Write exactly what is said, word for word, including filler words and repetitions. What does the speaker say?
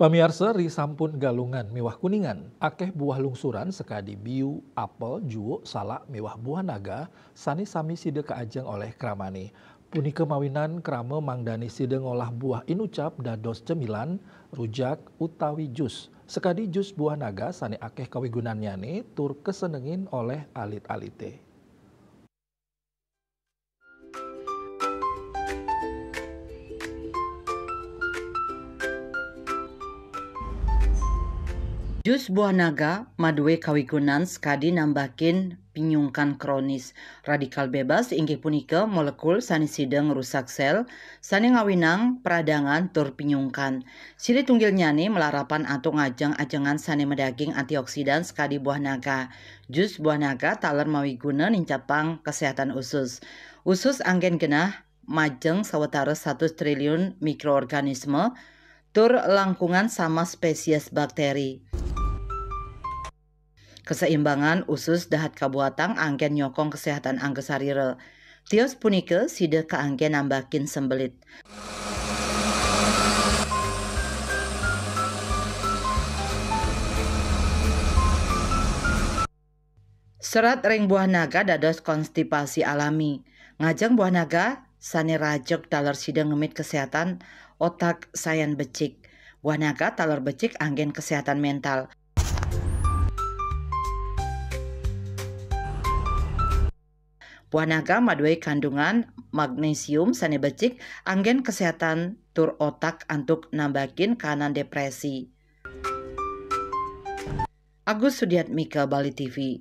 Pamiarsa, ri sampun Galungan miwah Kuningan, akéh buah lungsuran sakadi biu, apel, juuk, salak miwah buah naga sané sami sida kaajeng olih kramané. Punika mawinan krama mangdané sida ngolah buah inucap dados cemilan, rujak, utawi jus. Sakadi jus buah naga sané akéh kawigunannyané tur kasenengin olih alit-alité. Jus buah naga madué kawigunan sakadi nambakin pinyungkan kronis. Radikal bebas inggih punika molekul sané sida ngrusak sél, sané ngawinang peradangan tur pinyungkan. Silih tunggilnyané malarapan antuk ngajeng-ajengan sané madaging antioksidan sakadi buah naga. Jus buah naga taler mawiguna nincapang kaséhatan usus. Usus anggén genah majeng sawatara satus triliun mikroorganisme tur langkungan sama spesies bakteri. Kaseimbangan usus dahat kabuatang anggén nyokong kaséhatan angga sarira. Tios punika sida kaanggén nambakin sembelit. Serat ring buah naga dados konstipasi alami. Ngajeng buah naga sané rajuk taler sida ngemit kaséhatan otak sayan becik. Buah naga taler becik anggén kaséhatan méntal. Buah naga madué kandungan magnésium sané becik anggén kaséhatan tur otak antuk nambakin kaanan déprési. Agus Sudiatmika, Bali T V.